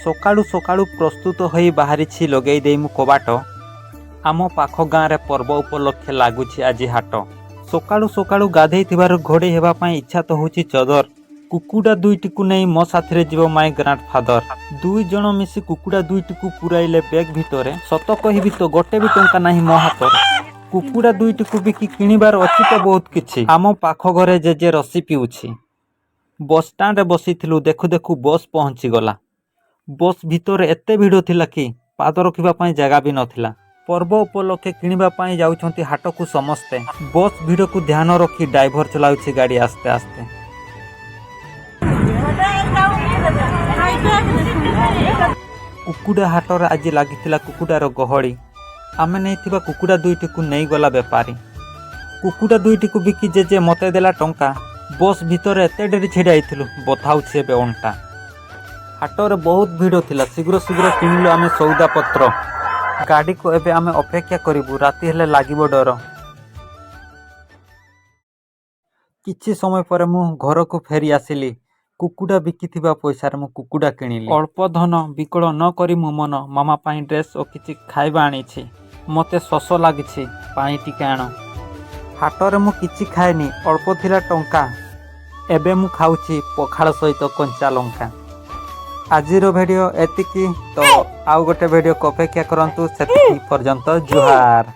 ସକାଳୁ ସକାଳୁ ପ୍ରସ୍ତୁତ ହୋଇ ବାହାରିଛି, ଲଗେଇ ଦେଇ ମୁଁ କବାଟ। ଆମ ପାଖ ଗାଁରେ ପର୍ବ ଉପଲକ୍ଷେ ଲାଗୁଛି ଆଜି ହାଟ। ସକାଳୁ ସକାଳୁ ଗାଧେଇଥିବାରୁ ଘୋଡ଼େଇ ହେବା ପାଇଁ ଇଚ୍ଛା ତ ହେଉଛି ଚଦର। କୁକୁଡ଼ା ଦୁଇଟିକୁ ନେଇ ମୋ ସାଥିରେ ଯିବ ମାଇ ଗ୍ରାଣ୍ଡ ଫାଦର। ଦୁଇ ଜଣ ମିଶି କୁକୁଡ଼ା ଦୁଇଟିକୁ ପୁରାଇଲେ ବ୍ୟାଗ୍ ଭିତରେ। ସତ କହିବି ତ, ଗୋଟେ ବି ଟଙ୍କା ନାହିଁ ମୋ ହାତରେ। କୁକୁଡ଼ା ଦୁଇଟିକୁ ବିକି କିଣିବାର ଅଛି ତ ବହୁତ କିଛି। ଆମ ପାଖ ଘରେ ଜେଜେ ରସି ପିଉଛି। ବସ୍ ଷ୍ଟାଣ୍ଡରେ ବସିଥିଲୁ, ଦେଖୁ ଦେଖୁ ବସ୍ ପହଞ୍ଚିଗଲା। ବସ୍ ଭିତରେ ଏତେ ଭିଡ଼ ଥିଲା କି ପାଦ ରଖିବା ପାଇଁ ଜାଗା ବି ନଥିଲା। ପର୍ବ ଉପଲକ୍ଷେ କିଣିବା ପାଇଁ ଯାଉଛନ୍ତି ହାଟକୁ ସମସ୍ତେ। ବସ୍ ଭିଡ଼କୁ ଧ୍ୟାନ ରଖି ଡ୍ରାଇଭର ଚଲାଉଛି ଗାଡ଼ି ଆସ୍ତେ ଆସ୍ତେ। କୁକୁଡ଼ା ହାଟରେ ଆଜି ଲାଗିଥିଲା କୁକୁଡ଼ାର ଗହଳି। ଆମେ ନେଇଥିବା କୁକୁଡ଼ା ଦୁଇଟିକୁ ନେଇଗଲା ବେପାରୀ। କୁକୁଡ଼ା ଦୁଇଟିକୁ ବିକି ଜେଜେ ମୋତେ ଦେଲା ଟଙ୍କା। ବସ୍ ଭିତରେ ଏତେ ଡେରି ଛିଡ଼ା ହେଇଥିଲୁ, ବଥାଉଛି ଏବେ ଅଣ୍ଟା। ହାଟରେ ବହୁତ ଭିଡ଼ ଥିଲା। ଶୀଘ୍ର ଶୀଘ୍ର କିଣିଲୁ ଆମେ ସଉଦା ପତ୍ର। ଗାଡ଼ିକୁ ଏବେ ଆମେ ଅପେକ୍ଷା କରିବୁ, ରାତି ହେଲେ ଲାଗିବ ଡର। କିଛି ସମୟ ପରେ ମୁଁ ଘରକୁ ଫେରି ଆସିଲି। କୁକୁଡ଼ା ବିକିଥିବା ପଇସାରେ ମୁଁ କୁକୁଡ଼ା କିଣିଲି। ଅଳ୍ପ ଧନ ବିକଳ ନ କରି ମୁଁ ମନ ମାମା ପାଇଁ ଡ୍ରେସ୍ ଓ କିଛି ଖାଇବା ଆଣିଛି। ମୋତେ ଶୋଷ ଲାଗିଛି, ପାଣି ଟିକେ ଆଣ। ହାଟରେ ମୁଁ କିଛି ଖାଏନି, ଅଳ୍ପ ଥିଲା ଟଙ୍କା। ଏବେ ମୁଁ ଖାଉଛି ପଖାଳ ସହିତ କଞ୍ଚା ଲଙ୍କା। ଆଜିର ଭିଡ଼ିଓ ଏତିକି ତ। ଆଉ ଗୋଟେ ଭିଡ଼ିଓକୁ ଅପେକ୍ଷା କରନ୍ତୁ। ସେତିକି ପର୍ଯ୍ୟନ୍ତ ଜୁହାର।